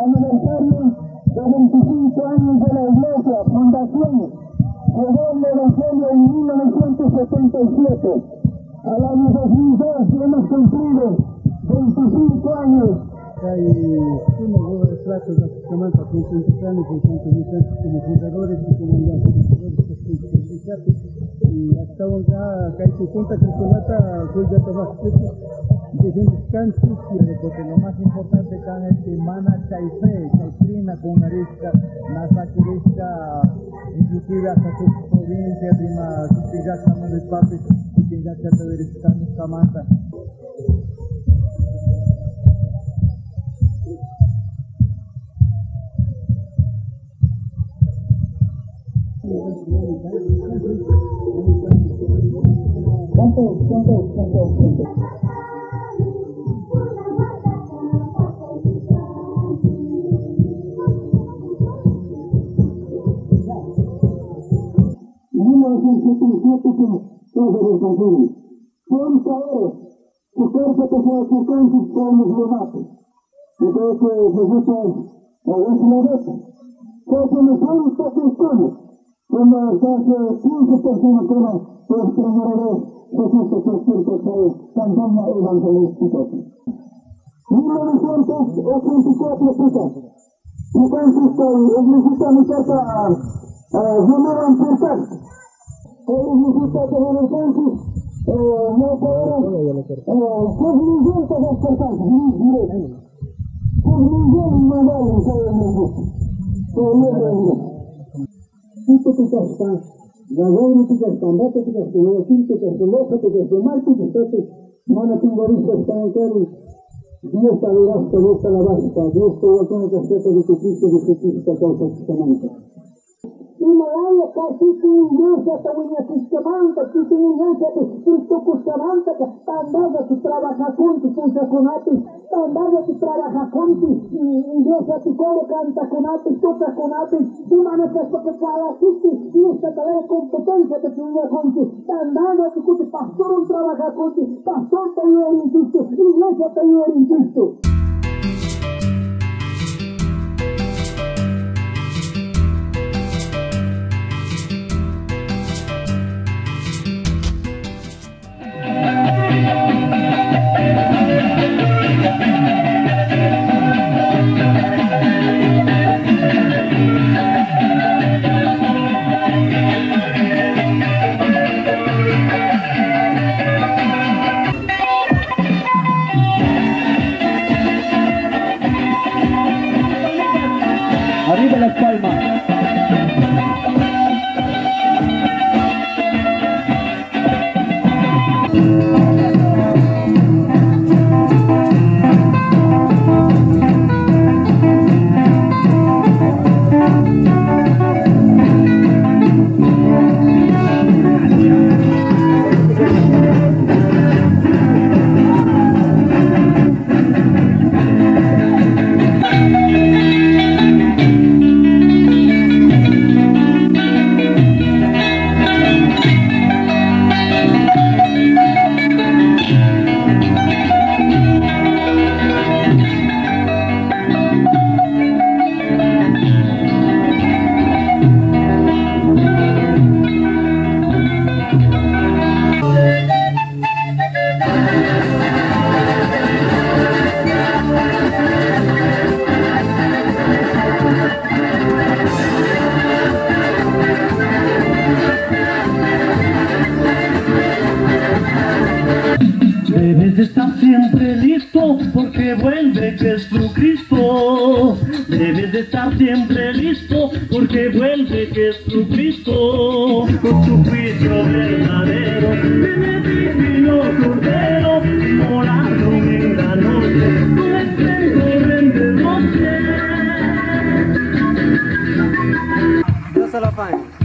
Aniversario de 25 años de la Iglesia, fundación, llegó el Evangelio en 1977. Al año 2002 hemos cumplido 25 años. Como fundadores y como y hasta porque lo más importante es que mana chaife, chaitrina con arisca, nasakirisca, inclusive hasta sus provincias, y más, ¿Cuánto? Todos los consumos. Son saberes, que fuerza que se circunstancias con los remates. Yo creo que nosotros, a veces, que son cristianos, cuando hace 15 personas por primera vez, Jesús se campaña evangelística. 1984 chicas. Entonces, necesita mi casa, Julián Purtas. Necesita que entonces, no podemos, 6 millones de personas, 6 millones Dios adoraste, Dios alabaste, Dios te tiene que hacer de tu Cristo Jesucristo causa su. Himalaya casi iglesia te wiñachiskamanta, kitin iglesia te Cristo kuskamanta, tandalla que trabaja conti, pucha conapi, tandalla que trabaja conti, iglesia te coro canta conapi, toca conapi, tu manifiesto que cada sitio y esta tarea competencia te tuya conti, tandalla que cuti pastor un trabaja conti, pastor te ayuda en Cristo, iglesia te ayuda en Cristo. Arriba Las Palmas. Debes de estar siempre listo porque vuelve Jesucristo. Debes de estar siempre listo porque vuelve Jesucristo. Con su juicio verdadero, viene divino cordero. Villafañe.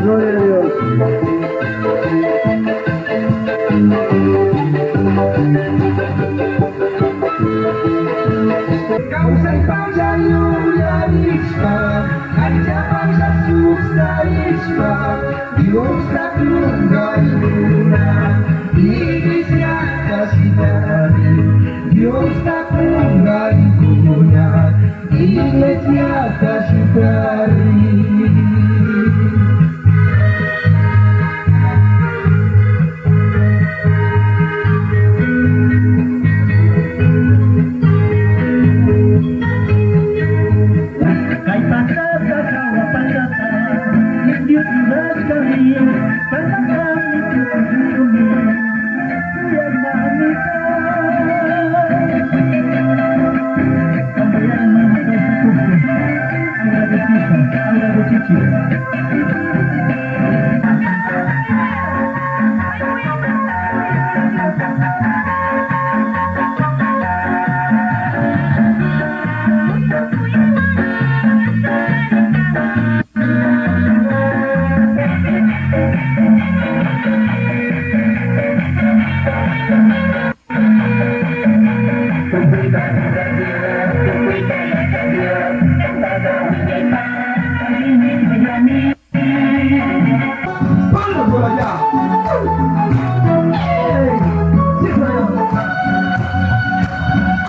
Gloria a Dios. Iglesia Tashitari.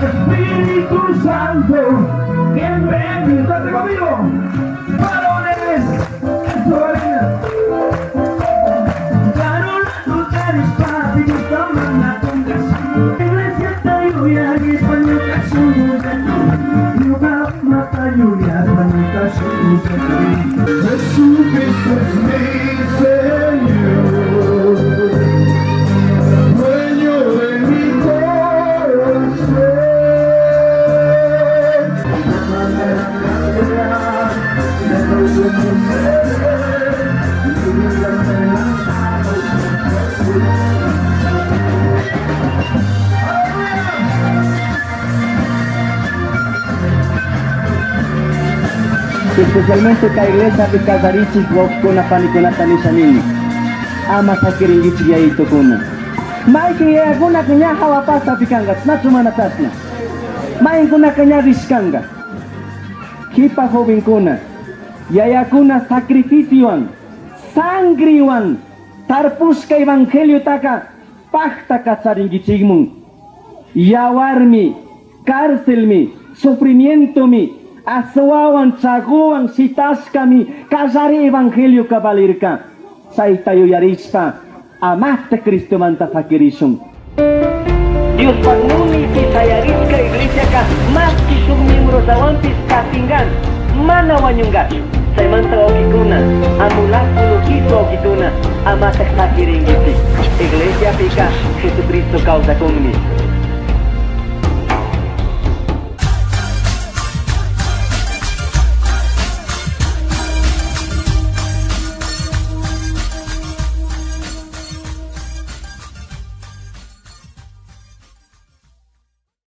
Espíritu Santo, que ven, estate conmigo. Varones, eso Jesucristo es mi Señor, dueño de mi corazón. Especialmente ka iglesia pi kallarichik wawkikuna panikunata nishanini ama sakirinkichik yayitukuna maykin yayakunaka ña hawa pastapi kanka nachu mana chashna maykinkunaka ña rishkanka kipa jovenkuna yayakuna sacrificiowan sangriwan tarpushka evangeliotaka pakta kacharinkichikmun yawarmi cárcelmi sufrimientomi aswawan chaguwan shitashkami kallari evangelio kabalirka chayta yuyarishpa amasta Cristomanta sakirishun. Diospa nunipi shayarishka iglesiaka mashki shuk miembrollawanpish katingan mana wañunkachu chaymanta wawkikuna amulaku lukitu wawkikuna amatak sakirinkichik iglesiapika Jesucristo kawsakunmi.